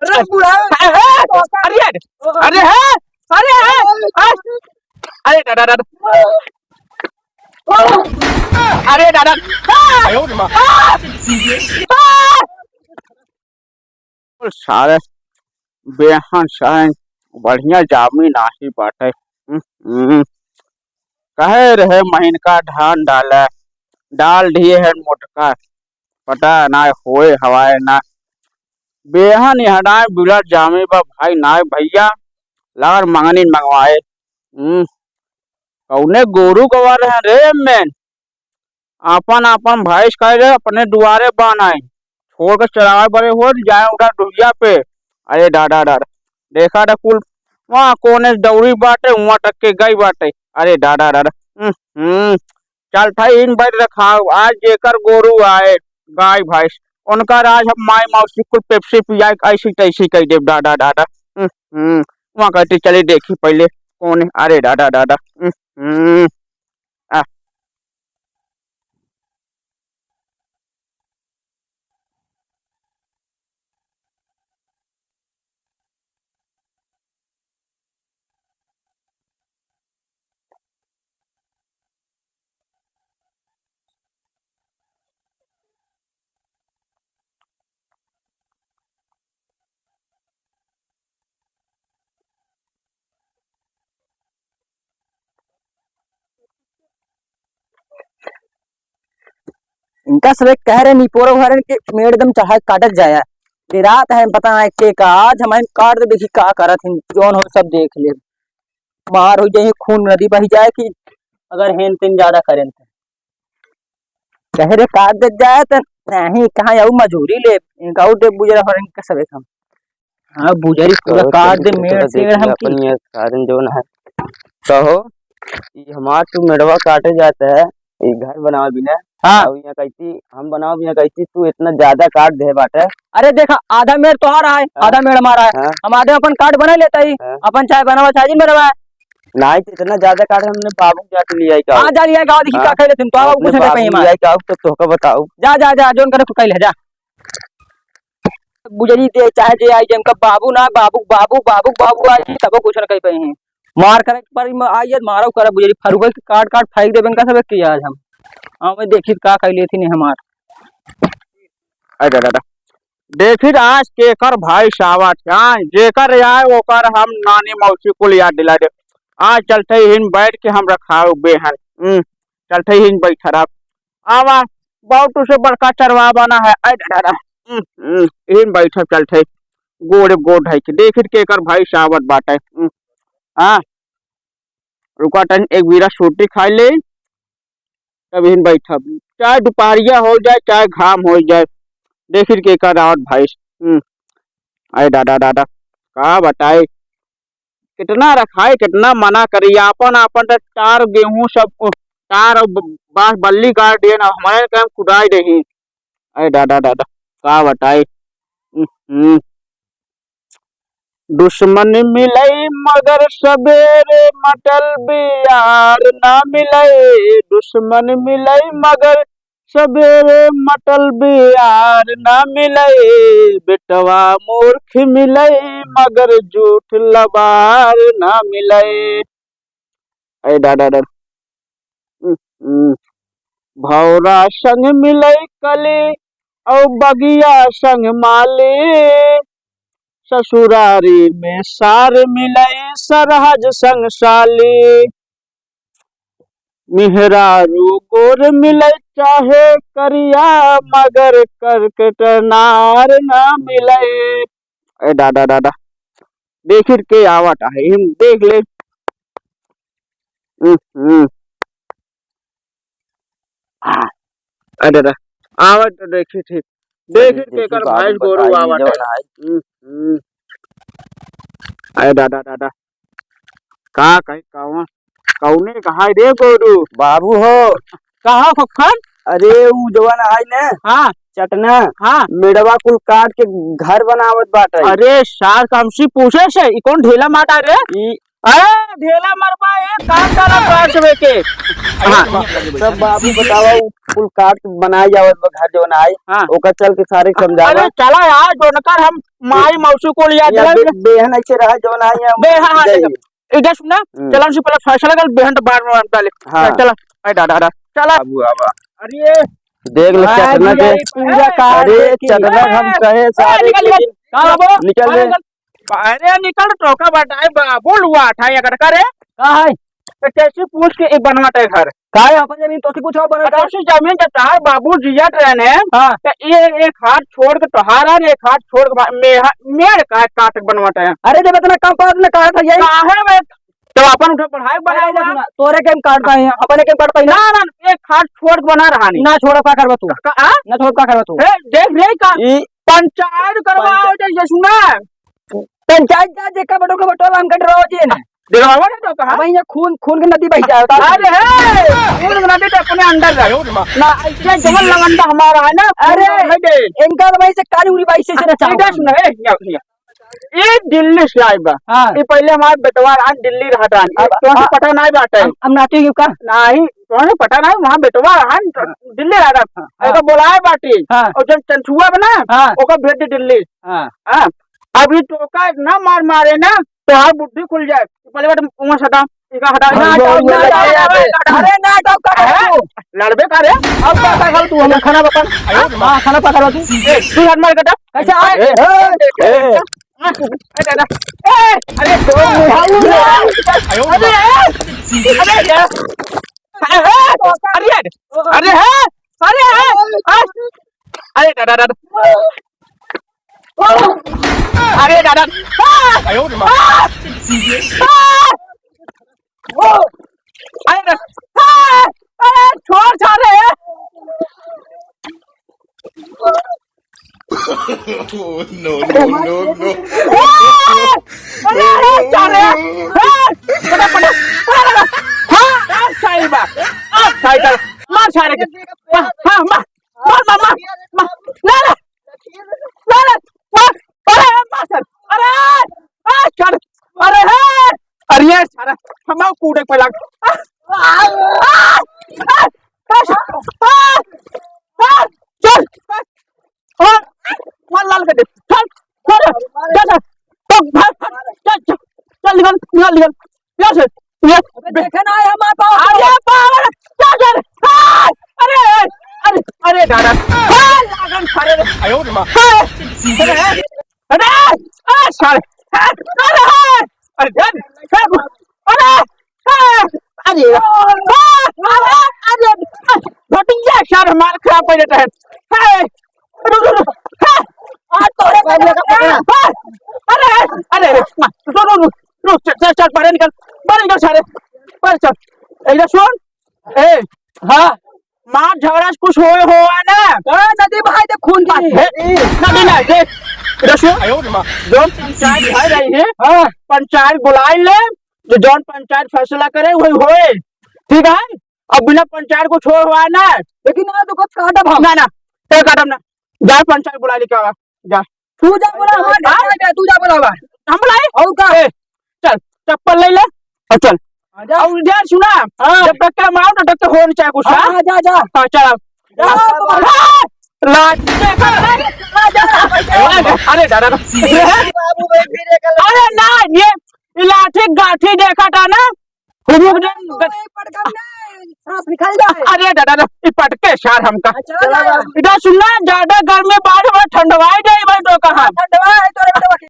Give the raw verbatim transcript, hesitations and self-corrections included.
अरे बुढ़ा, अरे, अरे, अरे, है, अरे, है, अरे, अरे दादा, दादा, अरे दादा, आ! आ! आ! सारे बेहन सहन बढ़िया जामी नाही बाटे। हम्म, हम्म। कहे रहे महीन का धान डाले, डाल दिए हैं मोटका, पता ना होए हवाए ना। बेहन यहाँ ना बिला जामी बा भाई ना भैया, लार मंगनी मंगवाए। हम्म, कौने गोरू गवा रहे रे एम्मे? आपन आपन भैंस खाए रहे, अपने दुआरे बान्हाए, छोड़ के चरावे बड़े हो जाए उधर डुहिया पे। अरे दादा दादा, देखा था कुल वहाँ कोने दौड़ी बाटे, वहाँ तक के गई बाटे। अरे दादा दादा, हम्म, हम्म, चल था इन बैठ रखाओ, आज जेकर गोरू आए, गाय भैंस, उनका राज हम माई मौसी कुल पेप्सी पियाए, ऐसी तैसी कह देब दादा दादा। हम्म, हम्म, वहाँ कहते चले देखी पहले कौन है। अरे दादा दादा, हम्म, हम्म। आ। इनका सब एक कह रहे निपोरो भरन के मेड़ एकदम चढ़ा के काटत जाया। ये रात है पता है के का, आज हम काट दे, देखी का करत हैं, जौन हो सब देख ले। मार हो जाए, खून नदी बही जाए कि अगर हेन तेन ज्यादा करें तो। कहे रे काट दे जाए तो नहीं, कहाँ आऊ मजूरी ले, इनका आऊ दे बुजरा हो इनका सब एक हम। हाँ, बुजरी पूरा कहो काट तुम दे, तो मेड़ थोड़ा से देख मेड़ ले हम अपन की। ये कारण जो ना है। कहो, ये हमार तू मेड़वा काटे जाता है, ये घर बनावे बिना। हाँ। और यहाँ कहती, हम बनाओ बिना कहती, तू इतना ज्यादा काट दे बाटे। अरे देखा, आधा मेड़ तोहार है, हाँ। आधा मेड़ हमारा है। हाँ। हम आधे अपन काट बना लेता ही, हाँ। अपन चाहे बनावा, चाहे जिन बनावा। नहीं, तो इतना ज्यादा काट हमने बाबू जाके लिया ही का? हाँ, जा लिया गाँव, देखी हाँ। का कह लेते हैं, तो आओ, अपने कुछ नहीं बाबू कहीं हमारा। लिया ही का, तो तोहका बताओ। जा, जा, जा, जोन करे तू कह ले, जा। बुजरी दे, चाहे जे आई, जेनका बाबू ना, बाबू, बाबू, बाबू, बाबू आई, तबो कुछ न कह पाई हैं। मार करे पर म-, आई है, मारो करे बुजरी, फरुआ के काट, काट फेंक देबे इनका सब के आज हम। हाँ, मैं देखी का कह लेती नहीं हमार। अरे दादा, देखी आज केकर भाई सावत, हाँ, जेकर आए ओकर हम नानी मौसी कुल याद दिला दे। आज चलते ही हिन बैठ के हम रखाओ बेहन। हम्म, चलते ही हिन बैठा रहा। आवा, बहुत उसे बड़का चरवा बना है। अरे दादा, हम्म, हम्म, इहिन बैठब चलत है, गोड़ गोड़ ढाई के, देखित के एकर भाई सावत बाटे। हम्म, हाँ, रुका तनी एक बीरा सूटी खाई ले, तब इहिन बैठब। चाहे दुपहरिया हो जाए, चाहे घाम हो जाए, देखित के एकर आवत भाई। हम्म, अरे दादा, दादा, का बताई, कितना रखाई, कितना मना करी, आपन, आपन त चार गेहूं सब, चार ब-, बांस बल्ली गाड़ दिए ना, हमारे काम कुदाई देही। अरे दादा, दादा, का बताई। हम्म। दुश्मन मिलई मगर सबेरे मटल बियार ना मिलई, दुश्मन मिलई मगर सबेरे मटल बियार ना मिलई, बेटवा मूर्ख मिलई, मगर जूठ लबार ना मिलई। अरे दादा, दादा। हम्म, हम्म। भौरा संग मिलई कली, औ बगिया संग माली, ससुरारी में सार मिलई, सरहज संग साली। मेहरारू गोर मिले चाहे करिया, मगर करकट नार ना मिले। ए दादा, दादा, देखित के आवत आहे, हम देख ले। हम्म, हम्म। हाँ, ए दादा, आवत तो देखित ही, देखित के देखी कर बाबू भैंस गोरू बताई आवत जवन है। आई। हम्म, हम्म। ए दादा, दादा, का कही, कौन, कौने कहा रे गोरू? बाबू हो। कहा खक्खन? अरे, उ जवन आई ने, हाँ। चटना, हाँ। मेड़वा कुल काट के घर बनावत बाटे। अरे, सार कमसी पूछे से, ई कौन ढेला माटा रे? ई अरे, ढेला मरबा, ए, काम करा तो आज सुबह के। हाँ। सब बाबू बतावा, उ कुल काट बनाए जावत बा घर जवन आई, हाँ। ओकर चल के सारे समझावा। अरे, चला यार, जोनकर हम माई मौसी को लिया या दिला। बे-, बेहन ऐसे रहा जवन आई है, बेहा, हाँ, जय देखो। हिंद। ए, जा सुना, हम्म। चला उनसे पहले फैसला कर, बेहन तो बाद में डाले। हाँ। चला, ए, दादा, दादा, चला। बाबू, आवा। अरे, देख ले, अरे, चटना के। पूरा काट अरे, देखी। चटना हम ए, कहे ए, सारे निकल, के निकल। दिन। का बाबू? निकल रे। निकल। अरे निकल, टोका बटाए बाबू, लुआ उठाए अगर करे। का है? तो कैसे पूछ के एक बनवाते घर? का है, अपन जमीन तो से कुछ और बनवाते? तो से जमीन तो तार बाबू जिया ट्रेन है। हाँ। तो ये एक हाथ छोड़ के तोहार है, एक हाथ छोड़ के भा-, मेहा-, मेड़ का है, काट के बनवाते हैं। अरे जब इतना कम पास में कहा था यही। काहे में? जब अपन उठे पढ़ाई अरे बनाए ना ना। सुना, तोरे के हम काट पाए हैं, अपने के हम काट पाए ना। ना, ना, एक हाथ छोड़ के बना रहा नहीं। ना छोड़ का करबा तू? का, आ? ना छोड़ का करबा तू? ए, देख रे का ई पंचायत करवाओ पंचा- जैसे सुना। पंचायत जा, जेका बटो के बटो ला, हमके डराओ जी ने। डरावा ना तो कहा। अब यहाँ खून, खून की नदी बह जाए, बता। अरे हे, खून की नदी तो अपने अंदर रहे। ना, ऐसे जवन लवंडा हमारा है ना, अरे, खून है दे। इनका तो वैसे काली उड़ी बाई से, से हाँ, नचाओ। इधर सुन, ए, हिया, हिया। ये दिल्ली से आए बा। हाँ। ये पहले हमारे बेटवा रहा दिल्ली रहता है। अब, तो हमें अब, पता नहीं बात है। अब, अब नाती क्यों का? नहीं, तो हमें पता नहीं, वहाँ बेटवा रहा, तो हाँ। दिल्ली रहता। हाँ। ऐसा बोलाए बाटी। हाँ। और जब चंचुआ बना, हाँ। ओका भेज दे दिल्ली। हाँ। हाँ। अभी टोका ना मार मारे ना, तो हर बुद्धि खुल जाए। पहले बात वहाँ से हटा, इका हटा, ना हटाओ, ना हटाओ, ना हटाओ। अरे ना हटाओ, का करबा तू? लड़बे का रे? अब का करबा तू? हमें खाना पका। हाँ, खाना पका रहा तू। ए, तू हाथ मार कटा। कैसे आ? ए, ए, ए। ए, दादा। ए, अरे, अरे, अरे, अरे, अरे, अरे, अरे, अरे, अरे, दादा, दादा। अरे दादा। आ! आ! आ! अरे दादा। आ! अरे छोड़ सारे। No, no, no, no। आ! अरे, अरे, सारे। आ! पकड़, पकड़। आ! आ! सारे बा। आ! सारे बा। मार सारे के। मार, हाँ, मार। मार, मार, मार, मार। ले, ले। ले, ले। मार। अरे, मार सर। अरे, आ, चल। अरे, हे। अरे, ये सारा। हम कूदे पे लग। आ, आ, आ, आ, आ, आ, चल। आ, मार लाल कर दे। चल, चल, चल, चल। तो भाग, भाग। चल, चल, चल, निकल, निकल, निकल। यहाँ से, ये, अबे देखे ना है हमारे पास। अरे बाप रे, क्या कर? हाँ! अरे, अरे, अरे दादा, हाँ, लागन सारे रे। आयो रे माँ। हाँ, अरे, अरे, अरे, सारे, हाँ, अरे, हाँ, अरे, जान, हाँ, अरे, हाँ, अरे, हाँ, अरे, अरे, भटिया सारे मार खराब कर देता है। हाँ, रुक, रुक, रुक। हाँ। आज तोरे को लगा पकड़ा। हाँ। अरे, अरे, अरे, रुक, रुक, रुक, चल, चल, चल, बाहर निकल, बाहर निकल सारे, बाहर चल। ए, इधर सुन, ए, हाँ। मार झगड़ा से कुछ होए हो ना? हाँ, नदी बहाई दे खून की। हे, नदी ना, देख, इधर सुन। जो पंचायत भई रही है, हाँ। पंचायत बुलाई ले, जो जौन पंचायत फैसला करे, वही होए, ठीक है? अब बिना पंचायत को छोड़ हुआ है ना। लेकिन आज तो कुछ काटब हम। ना, ना, ए काटब ना। जा पंचायत बुला लेके आवा। जा। तू जा बोला, हमारे घर हाँ? में जा, तू जा बोला बा। हम बुलाए? और का? ए, चल, चप्पल ले ले और चल। हाँ, जा। और इधर सुना, हाँ। जब तक के हम आओ, तब तक के हो नहीं चाहे कुछ, हाँ, हाँ? हाँ, जा, जा। हाँ, चल आओ। जा, हाँ, बाबा। हाँ, लाठी देखा, अरे, जा, जा, जा, जा। अरे, दादा, बाबू भाई, फिर एक अरे, ना, ये, ये लाठी गाठी देखा था ना, रुक जा, ए, पटकन ने, सांस निकल जाए। अरे दादा रे, ई पटके सार हमका। अच्छा, चला जा। इधर सुन ना, ज्यादा गर्मी बाढ़ में ठंडवाई जाए भाई तो कहाँ? ठंडवा है तोरे बेटवा के।